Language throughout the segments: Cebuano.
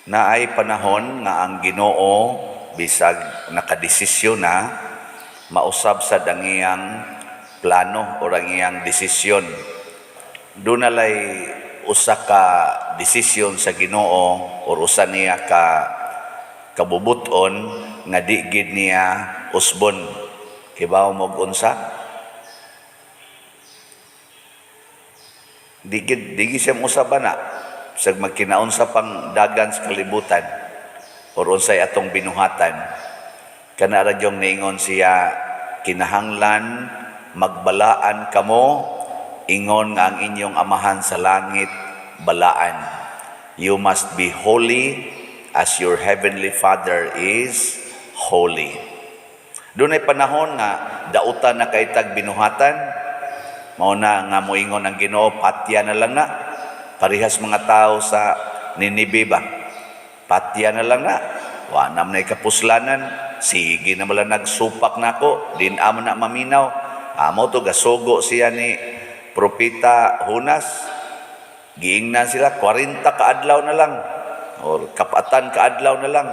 Naay panahon nga ang Ginoo, bisag nakadesisyon na, mausab sa ang iyang plano o ang iyang desisyon. Duna lay usa ka desisyon sa Ginoo or usa niya ka kabubuton nga di gid niya usbon. Kibaw mo og unsa? Di gid siya mousab ana. Bisag magkinaunsa pang dagan sa kalibutan or unsay atong binuhatan. Kana ra gyung niingon siya, "Kinahanglan magbalaan kamo ingon nga ang inyong Amahan sa langit balaan." You must be holy as your heavenly Father is holy. Dunay panahon nga dautan na kay tag binuhatan, mao na nga moingon ang Ginoo, "Patya na lang na." Parehas mga tao sa Ninibe ba? "Patya na lang na. Wa na man kapuslanan. Sige na lang nagsupak nako. Di na man na maminaw." Amo to gasugo siya ni Propeta Jonas. Giingnan sila, 40 kaadlaw na lang. Or kapatan kaadlaw na lang.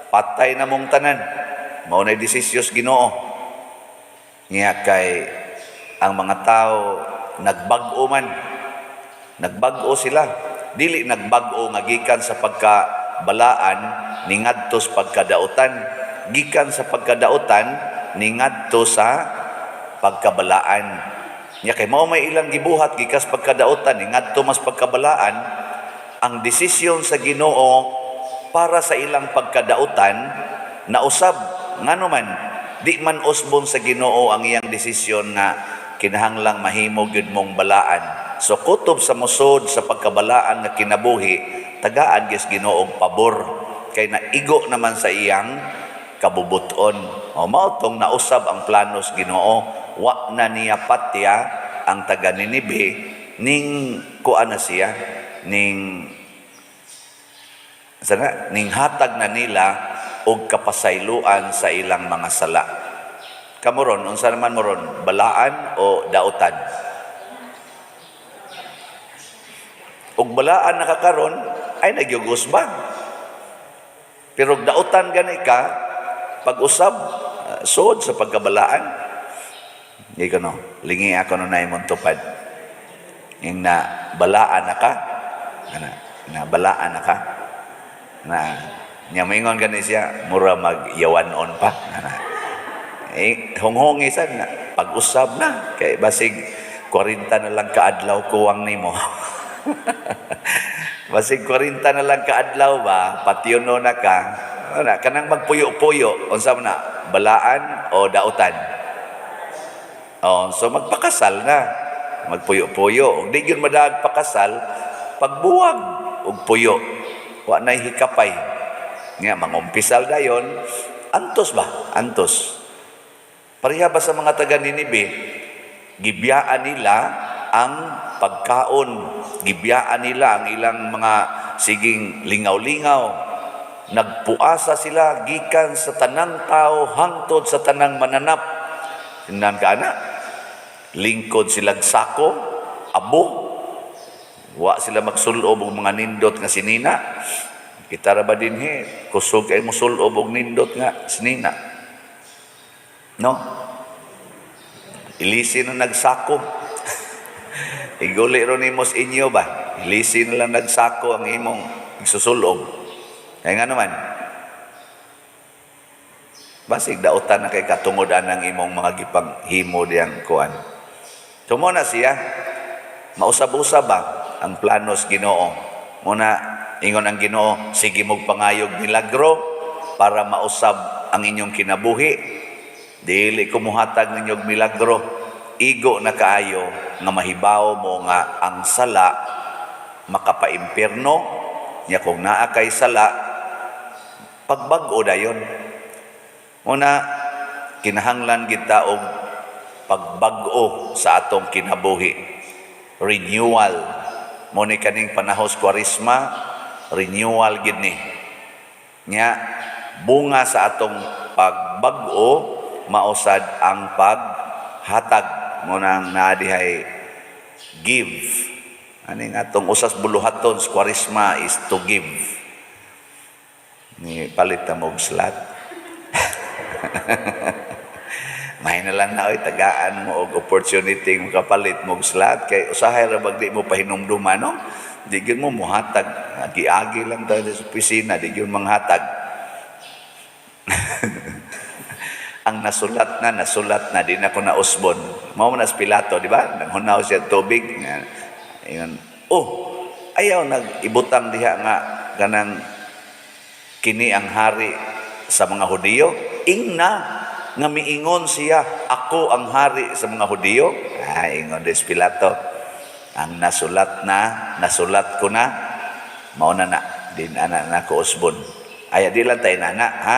Patay na mong tanan. Mao na desisyon Ginoo. Nga kay ang mga tao nagbag-o man. Nagbag-o sila. Dili nagbag-o nga gikan sa pagkabalaan ningadto sa pagkadautan. Gikan sa pagkadautan ningadto sa pagkabalaan. Nya kay mao may ilang gibuhat gikan sa pagkadautan ningadto mas pagkabalaan, ang desisyon sa Ginoo para sa ilang pagkadautan nausab. Ngano man di man usbon sa Ginoo ang iyang desisyon nga kinahanglang mahimo gyud mong balaan? So kutob sa musod sa pagkabalaan nga kinabuhi, tagaan gyud Ginoo og pabor kay naigo naman sa iyang kabubuton. O mao tong nausab ang planos Ginoo, wa na niya patya ang taga Ninibe, ning kuan na siya, ning sana ning hatag na nila og kapasayloan sa ilang mga sala. Kamo ron, unsa naman mo ron, balaan o dautan? Og balaan na kakaron ay nagyugos ba? Pero og dautan gani ka, pag-usab, suod sa pagkabalaan. Hindi ko no, lingi ako no na imong tupad. Yung na balaan na ka, ana, na balaan na ka, na nya moingon gani siya, mura magyawan-on pa. Ana. Eh, honghongi sad na, pag-usab na, kay basig 40 na lang kaadlaw kuwang nimo. Basig 40 na lang kaadlaw ba, pationo na ka. Ana, kanang magpuyo-puyo, unsa man na, balaan o dautan? Oh, so magpakasal na. Magpuyo-puyo. Ug di gyud madaag pakasal, pagbuwag og puyo. Wa nay hikapay. Nga mangumpisal dayon, antos ba? Antos. Pareha ba sa mga taga Ninibe, gibiyaan nila ang pagkaon, gibiyaan nila ang ilang mga siging lingaw-lingaw. Nagpuasa sila gikan sa tanang tao hangtod sa tanang mananap. Tingnan ka ana. Lingkod sila sako, abo. Wa sila magsulob og mga nindot nga sinina. Kita ra ba dinhi, kusog ay musulob og nindot nga sinina. No? Ilisi na nagsako. Iguli ro nimo sa inyo ba? Ilisi na lang nagsako ang imong isusulob. Kaya nga naman, basig dautan na kay katungod ang imong mga gipang himo diyang kuan. So mo na siya, mausab-usab ba ang planos Ginoo. Muna ingon ang Ginoo, "Sige mog pangayog milagro para mausab ang inyong kinabuhi." "Dili ko muhatag ninyog milagro. Igo na kaayo nga mahibaw mo nga ang sala makapaimpierno. Nya kung naa kay sala, pagbag-o dayon." Muna kinahanglan kita og pagbag-o sa atong kinabuhi. Renewal. Mo ni kaning panahon sa Kwaresma, renewal gid ni. Nya bunga sa atong pagbag-o mausad ang paghatag. Mo nang naa dihay give. Aning atong usas buluhaton sa Kwaresma is to give. Ni palit na mo og slot. May na lang na oy, tagaan mo og opportunity makapalit mo og slot kay usahay ra bag di mo pahinumduman, no? Di gyud mo muhatag, agi-agi lang tayo sa opisina, di gyud manghatag. Ang nasulat na, di na ko nausbon. Mao man as Pilato, di ba? Nanghunaw siya tubig. Ingon, "Oh, ayaw nag-ibutang diha nga kanang kini ang hari sa mga Hudiyo." Ingna nga miingon siya, "Ako ang hari sa mga Hudiyo." Ah, ingon des Pilato. Ang nasulat na, nasulat ko na, mao na na, di na na, na ko usbon. Ay, di lang tayo nana, ha?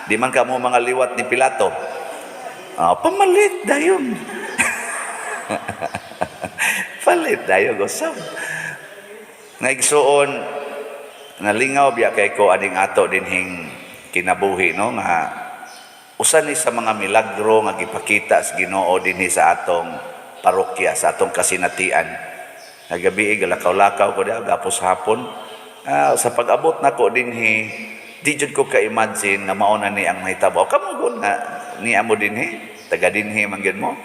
Di man ka mo mga liwat ni Pilato. Ah, pamalit dayon. Palit dayon, gusab. Ngaigsuon, nalingaw biya kay ko aning ato dinhing kinabuhi, no, nga usa ni sa mga milagro nga gipakita sa Ginoo dinhi sa atong parokya, sa atong kasinatian. Kagabi galakaw-lakaw ko diha gapos hapon. Ah, sa pag-abot nako dinhi, di jud ko ka-imagine nga mao na ni ang mahitabo. Kamo gud nga niya mo dinhi, taga dinhi man gyud mo.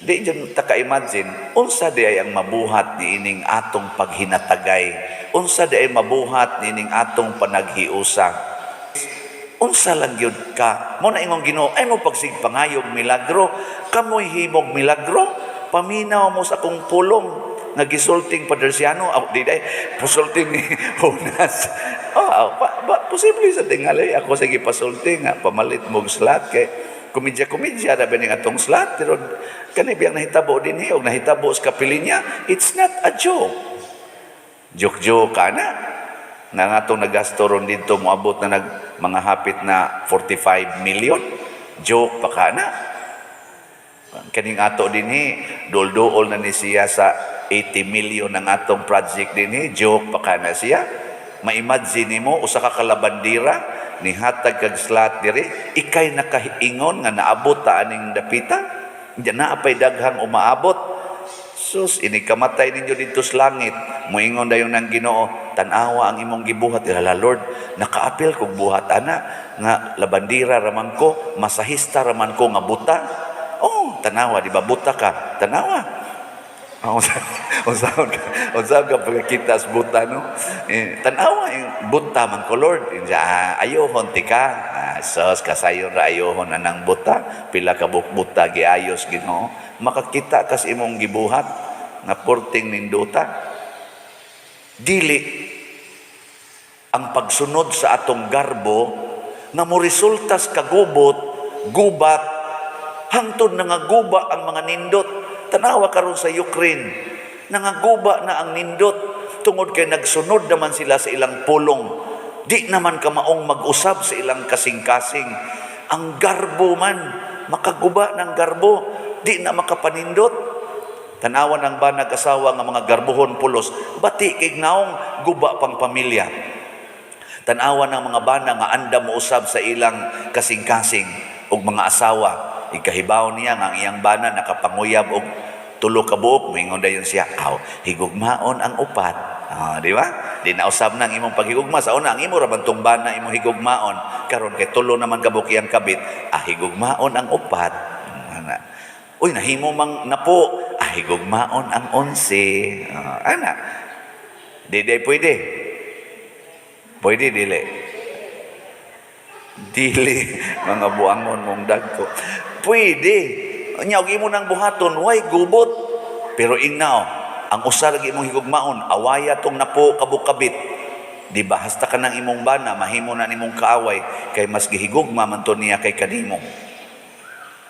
Di jud ta ka-imagine unsa di ay ang mabuhat niining atong paghinatagay. Unsa di ay mabuhat niining atong panaghiusa. Unsa lang gyud ka? Mo na ingong Ginoo, ay mo pagsigpangayog milagro, kamoy himog milagro, paminaw mo sa akong pulong nga gisulting Padersiano, oh, di day, pusulting ni Jonas. Oh, pa, pa, posible sa tingali ako sa gipasulti nga pamalit mog slot kay komedya-komedya na ba ning atong slot, pero kani biyang nahitabo dinhi og nahitabo sa kapilinya, it's not a joke. Joke-joke ka na. Nga nga itong nagasto ron dito, moabot na nag mga hapit na 45 million. Joke pa ka na. Kaning ato dinhi, duol-duol na ni siya sa 80 million ang atong project dinhi, joke pa ka na siya. Ma-imagine nimo usa ka kalabandira nihatag kag slot diri, ikay nakaingon nga naabot ta aning dapita. Diyan na apay daghang umaabot. Sus, ini kamatay ninyo dito sa langit. Muingon dayon ng Ginoo, "Tan-awa ang imong gibuhat." Ila, "Lord, nakaapil kog buhat ana nga labandira raman ko, masahista raman ko nga buta." Oh, tanawa, di ba buta ka? Tanawa. Oh, unsa ka pagkakita sa buta, no? Eh, tanawa, yung buta man ko, Lord. Inja, ah, ayohon ti ka. Ah, sus, kasayon ra ayohon anang buta. Pila ka buta giayos Ginoo. Makakita kas imong gibuhat nga porting ninduta. Dili ang pagsunod sa atong garbo nga mo resulta sa kagubot, gubat, hangtod nangaguba ang mga nindot. Tanawa karon sa Ukraine, nangaguba na ang nindot tungod kay nagsunod naman sila sa ilang pulong. Di naman kamaong mag-usab sa ilang kasing-kasing. Ang garbo man, makaguba ng garbo, di na makapanindot. Tanawan ang banag asawa nga mga garbohon pulos, bati kay naong guba pang pamilya. Tanawan ng mga bana nga andam mo usab sa ilang kasing-kasing ug mga asawa. Ikahibaw niya nga ang iyang bana nakapanguyab og tulo ka buok, moingon dayon siya, "Aw, higugmaon ang upat." Ah, di ba? Di na usab nang imong paghigugma sa una, ang imo ra man tong bana imong higugmaon. Karon kay tulo naman ka buok iyang kabit, ah, higugmaon ang upat. Ana. Uy, nahimo mang napo, ah, higugmaon ang 11. Ah, ana. Di di pwede. Pwede dili. Dili, mga buangon mong dagko. Pwede. Nya og imo nang buhaton, way gubot. Pero ingnaw, ang usa ra imong higugmaon, awaya tong napo kabukabit. Di ba hasta ka ng imong bana, mahimo na nimong kaaway kay mas gihigugma man to niya kay kanimo.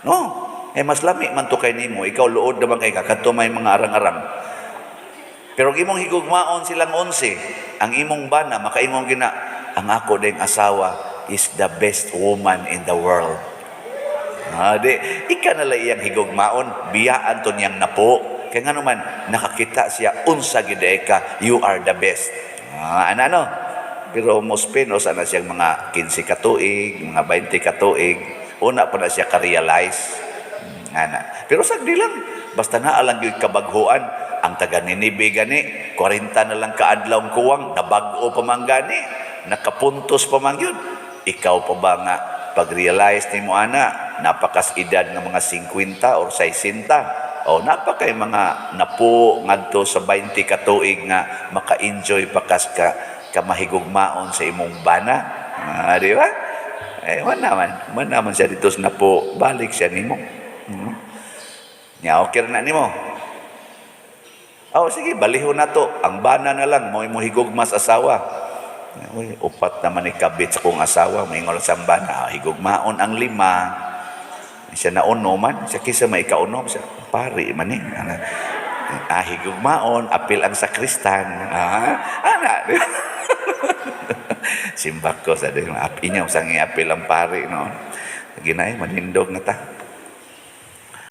No? Eh mas lami man to kay nimo, ikaw luod naman kay kakadto may mga arang-arang. Pero ang imong higugmaon silang 11, ang imong bana makaingon gina, "Ang ako ding asawa is the best woman in the world." Ah, di, ika na lang iyang higugmaon, biyaan to niyang napo. Kaya nga naman, nakakita siya, unsa gid ka, you are the best. Ah, ano, ano? Pero mo spend sana siyang mga 15 ka tuig, mga 20 ka tuig, una pa na siya ka-realize. Ana. Pero sagdi lang, basta naa lang gyud kabaghoan, ang taga Ninibe gani, 40 na lang kaadlaw kuwang, nabag-o pa man gani. Nakapuntos pa man yun. Ikaw pa ba nga pag-realize nimo ana, napakas edad nga mga 50 or 60 o napakay mga napo ngadto sa 20 ka tuig nga maka-enjoy pa kas ka kamahigugmaon sa imong bana. Ah, di ba? Eh, wala man. Wala man siya dito sa napo, balik siya nimo. Nya okay na nimo. Oh, sige, balihon na to. Ang bana na lang, mo higugma sa asawa. Uy, upat naman ikabit sa kong asawa, may sa bana. Ah, higugmaon ang lima. Siya na uno man, siya kisa may ikauno, siya, pari man eh. Ana, ah, higugmaon, apil ang sakristan. Ah, ana. Simbak ko sa din, inyaw sang apil ang pari, no. Ginay, manindog na ta.